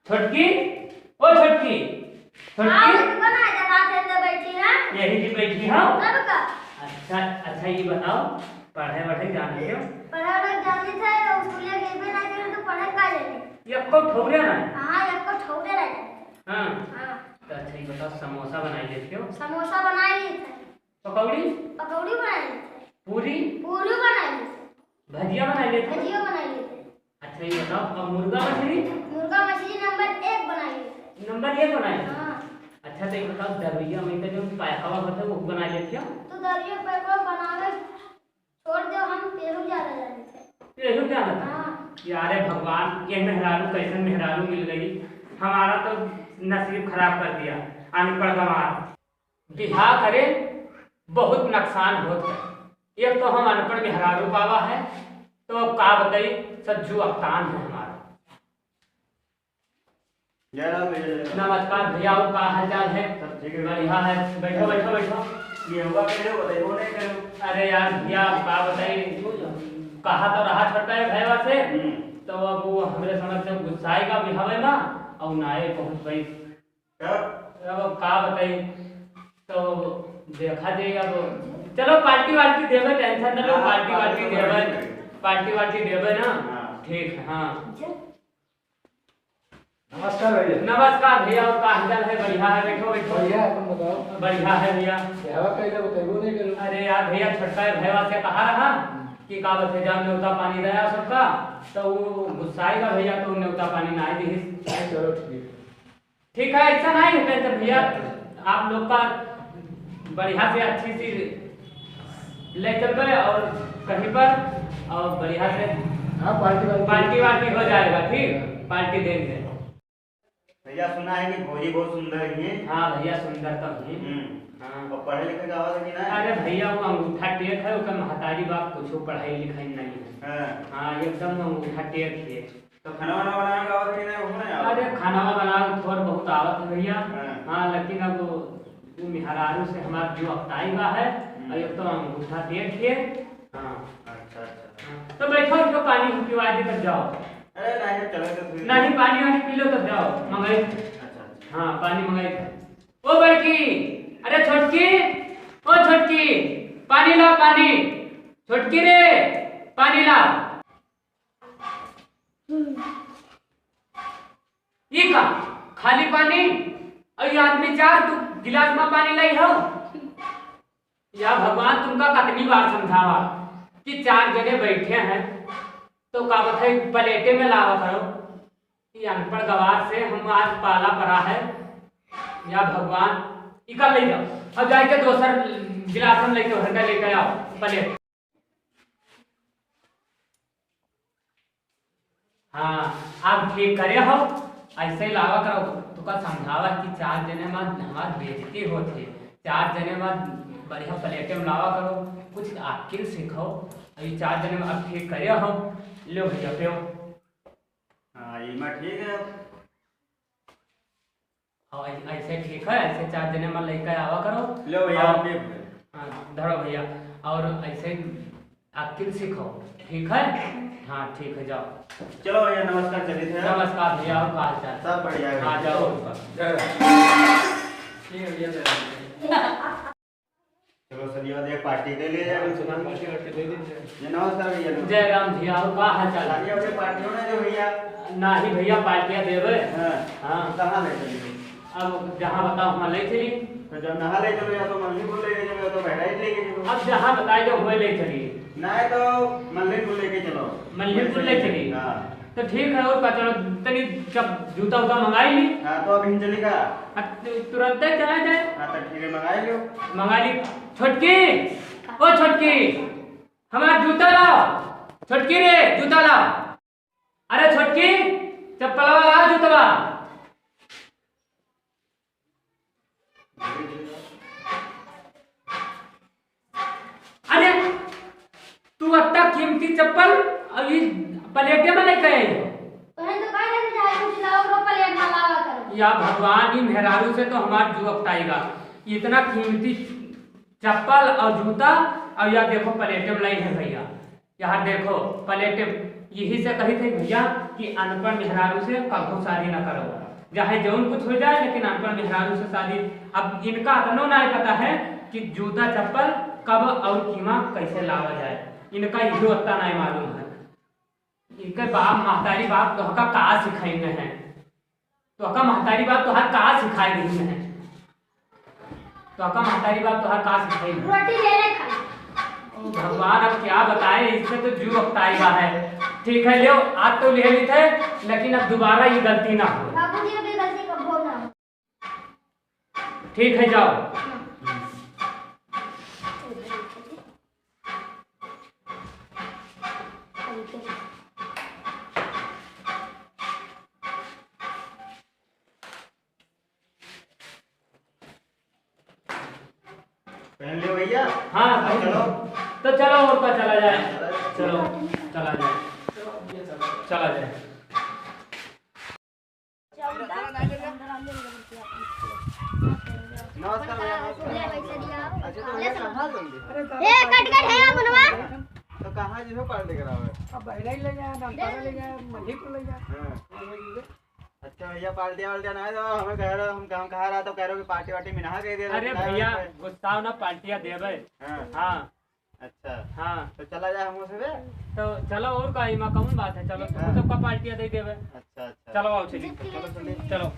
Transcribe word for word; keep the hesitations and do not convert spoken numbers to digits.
छोटकी, ओ छोटकी, छोटकी। हाँ, बचपन आ जा, रात अंदर बैठी है। यही जी बैठी हो? तब का? अच्छा, अच्छा, ये बताओ, पढ़े वढ़े जाने हो? पढ़े वढ़े जाने थे, तो स्कूल गेबे ना करे, तो पढ़े का जाने? ये को ठौरे ना है? हाँ, ये को ठौरे ना है। हाँ। हाँ। तो अच्छा, ये बताओ, समोसा बनाई लेते हो? समोसा बनाई लेते हैं। पकौड़ी? पकौड़ी बनाई लेते हैं। पूरी? पूरी बनाई लेते हैं। भजिया बनाई लेते हैं? भजिया बनाई लेते हैं। अच्छा, ये बताओ, अब मुर्गा मछली? मुर्गा मछली नंबर एक बनाई लेते हैं। नंबर एक बनाई? हाँ। अच्छा, तो ये बताओ, दरुइया में का जो पैकवा होता है, वो बनाई लेते हो? तो दरुइया पैकवा बनावे छोड़ दो, हम पेरू ज्यादा जाने थे। पेरू ज्यादा था? हाँ। यारे भगवान, ये मेहरारू कैसन मेहरारू मिल गई, हमारा तो नसीब खराब कर दिया, अनपढ़ गंवार। बिहा करे बहुत नुकसान होत है। एक तो हम अनपढ़ मेहरारू पावा है, तो अब का बताई, सब जुआक्तान है हमारा। जय राम भैया, जय राम। नमस्कार भैया, और का हाल चाल है? सब ठीक है। बढ़िया है, बैठो, बैठो, बैठो। ये हुआ कैसे बताइए, वो नहीं करो। अरे यार भैया, का बताई, कहा तो रहा छोटका है भैया से, हम्म। तो अब वो हमरे समझ से गुस्साएगा भी हवे ना, और ना आए पहुँच पाई। क्या? अब का बताई, तो देखा जाए अब। चलो पार्टी वार्टी देवे, tension ना लो, हाँ, पार्टी वार्टी पार्टी तो देवे, करनी पड़ेगी। पार्टी वार्टी देवे ना। हाँ। ठीक है, हाँ। नमस्कार भैया। नमस्कार भैया, और का हालचाल है? बढ़िया है, बैठो, बैठो। बढ़िया है, अपन बताओ। बढ़िया है भैया। भैया कैसे बताइए, वो नहीं करो। अरे यार भैया, छोटका है, भैया से कहा रहा कि का बते जाओ, न्योता पानी रहा सबका, तो वो गुस्साएगा भैया, तो न्योता पानी ना दिहिस। चलो ठीक है। ठीक है, ऐसा नहीं है tension भैया, आप लोग का बढ़िया से अच्छी सी ले चलबे और कहीं पर, और बढ़िया से हाँ, पार्टी वार्टी। पार्टी वार्टी हो जाएगा, ठीक? पार्टी देंगे। भैया, सुना है कि भौजी बहुत सुंदर ही है। हाँ भैया, सुंदर तो ही। हम्म। हाँ। और पढ़े लिखे का आवाज है कि ना? अरे भैया, वो अंगूठा टेक है, ओकर महतारी बाप कुछ पढ़ाई लिखाई नहीं है। हाँ। हाँ, एकदम अंगूठा टेक है। तो खाना वाना बनावे का आवत कि नहीं, वो नहीं आवत? अरे, खाना बनावे थोड़ बहुत आवत है भैया। हाँ। हाँ, लेकिन अब वो मेहरारू से हमार जो अकताई बा है, हम्म। और एक तो अंगूठा टेक के। हाँ। अच्छा, अच्छा। हाँ। तो बैठो, उठो, पानी पिवा दे, तब जाओ। अरे, नहीं, चलो तो फिर। नहीं, पानी वानी पी लो, तब जाओ, मंगाई। अच्छा, अच्छा। हाँ, पानी मंगाई। ओ बड़की, अरे छोटकी, ओ छोटकी, पानी ला, पानी। छोटकी रे, पानी ला। ई का? खाली पानी? अरे आदमी चार तू गिलास में पानी लाई हो? या भगवान, तुमका कतनी बार समझावा कि चार जने बैठे हैं तो का बता, प्लेटे में लावा करो। ये अनपढ़ गवार से हम आज पाला पड़ा है। या भगवान, इका ले जाओ, अब जाके दोसर गिलास में लेके, भर के लेके आओ प्लेट। हाँ, अब ठीक करे हो, ऐसे लावा करो। तुका समझावा कि चार जने में हमार बेइज्जती होत है, चार जने में बढ़िया प्लेटे में लावा करो, कुछ अक्किल सीखो। अभी चार जने में अब ठीक करे हो, लो भैया पियो। हाँ, ये मैं ठीक है। हाँ, ऐ-, ऐसे ठीक है, ऐसे चार जने में लेके आवा करो। लो भैया, और आप भी। हाँ, धरो भैया, और ऐसे अक्किल सीखो, ठीक है? हाँ, ठीक है, जाओ। चलो भैया, नमस्कार, चलित है। नमस्कार भैया, और का हाल चाल? सब बढ़िया है। हाँ, जाओ। जय राम। ठीक है भैया, जय राम। चलो, सदिया दे पार्टी दे ले जाए। हाँ, सुना, पार्टी वार्टी दे दीजिए। ये नमस्कार भैया। जय राम भैया, और का हाल चाल? सदिया दे पार्टी होना जो भैया। नाही भैया, पार्टियाँ देवे। हाँ। हाँ। कहाँ ले चलिए? अब जहाँ बताओ, वहाँ ले चली। तो जब नहा ले चलो, या तो मल्ली बोल ले चलो, या तो बहराइच ले चलो। अब जहाँ बताए दो, वहीं ले चली। नहीं तो मल्ली बोल लेके चलो। मल्ली बोल ले चली। हाँ। तो ठीक है, और का, चलो, तनी जब जूता उता मंगाई ली। हाँ, तो अभी चली का? हाँ, तु-, तुरंते चला जाए। हाँ, तो ठीक है, मंगाई लो। मंगाई ली। छोटकी, ओ छोटकी, हमार जूता लाओ। छोटकी रे, जूता लाओ। अरे छोटकी, चप्पलवा लाओ, जूतवा। अरे, तू अत्ता कीमती चप्पल और ये प्लेटे में लेके आई हो? तोहे तो कहे रहे कि जाए कुछ लाओ, रो प्लेट में लावा करो। या भगवान, ई मेहरारू से तो हमार जुअ अकताइगा। इतना कीमती चप्पल और जूता, और या देखो प्लेटे में लाई है भैया। यहाँ देखो प्लेटे, यही से कही थे भैया कि अनपढ़ मेहरारू से कभो शादी ना करो, चाहे जौन कुछ हो जाए, लेकिन अनपढ़ मेहरारू से शादी। अब इनका अतनो ना पता है कि जूता चप्पल कब और कीमा कैसे लावा जाए, इनका यही ओत्ता ना मालूम है। इनके बाप, महतारी बाप तोहका का सिखाइन है? तोहका महतारी बाप तोहार का सिखाई रही है? तोहका महतारी बाप तोहार का सिखाई रही? रोटी ले ले खा। ओ भगवान, अब क्या बताए, इससे तो जीव अकताई बा है। ठीक है, लियो, आज तो लिहे ली थे, लेकिन अब दोबारा ये गलती ना हो। बाबूजी, अब ये गलती कबो ना हो। ठीक है, जाओ। पहन लियो भैया। हाँ, अब चलो। तो चलो, और का चला जाए। चलो, चला जाए। चला जाए। नमस्कार भैया, नमस्कार। अच्छा, तो भैया कहाँ तुम भी? ए, कट कट है मनवा। तो कहाँ जी हो पार्टी करावे? अब बहराइच ले जाए, नामसारा ले जाए, मधेपुर ले जाए। हाँ। अच्छा भैया, पार्टिया वार्टिया ना दो, हमें कह रहे हो, हम, हम कहा रहा तो कह रहे हो कि पार्टी वार्टी में ना कह दे रहे अरे हो, भैया, गुस्सा ना, पार्टिया देबे। हाँ। हाँ। अच्छा। हाँ। तो चला जाए हमसे बे? तो चलो, और का, इमा कौन बात है, चलो, तुम हाँ। सबका पार्टिया दे देबे। अच्छा, अच्छा। चलो, आओ, चलिए। चलो, चलिए। चलो।